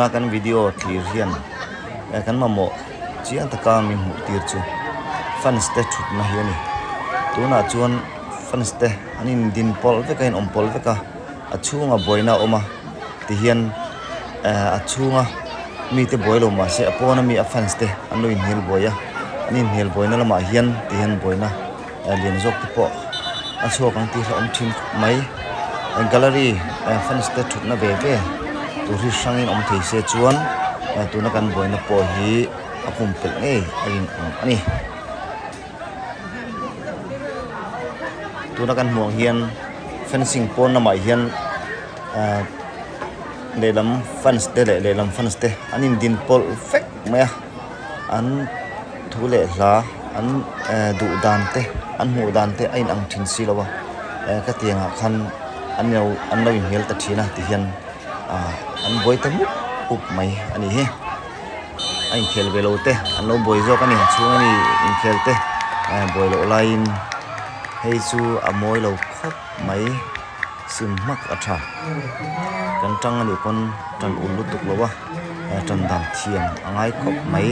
Tuna kan video thlir hian kan mamawh chiang taka min hmuh tir chu fans te thutna hi a ni. Tunah chuan fans te an indin pawlh vek a inawm pawlh vek a a chhungah buaina a awm a tihian a chhunga mite buai lo mahse a pawna mi a fans te an lo inhnial buai a an inhnial buaina lamah hian tihian buaina lian zawk te pawh a chhuak ang tih hlauhawm thin khawp mai gallery fans te thutna ve ve tur hi hrangin awm thei se chuan tuna kan buaina pawh hi a pumpelh ngei a rinawm a ni. Tuna kan hmuh ang hian fencing pawn lamah hian ah lehlam fans te leh lehlam fans te an indin pawlh vek mai a an thu leh hla an eh duh dan te an hmuh dan te a inang thin si lo a eh ka tiangah khan an lo an lo inhnial ta thin a tihian ah an buai ta mup mup mai a ni hi. A inkhel ve lo te an lo buai zawk a ni a chhung a ni inkhel te buai loh laiin hei chu a mawi lo khawp mai sim hmak a tha kan tang a nih pawn tan ul lutuk lo a tan dan thiam a ngai khawp mai.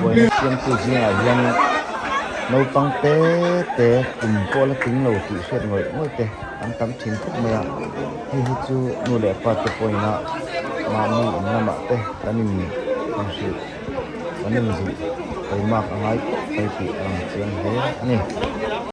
Buaina siamtu zingah hian naupang te te kum pawh la tling lo tih hriat ngawih ngawih te an tam thin khawp mai a hei hi chu nu leh pa te pawhin a mahni in lamah te kan in hrilh kan inzilh tawimak a ngai khawp mai tih a lang chiang hle a ni.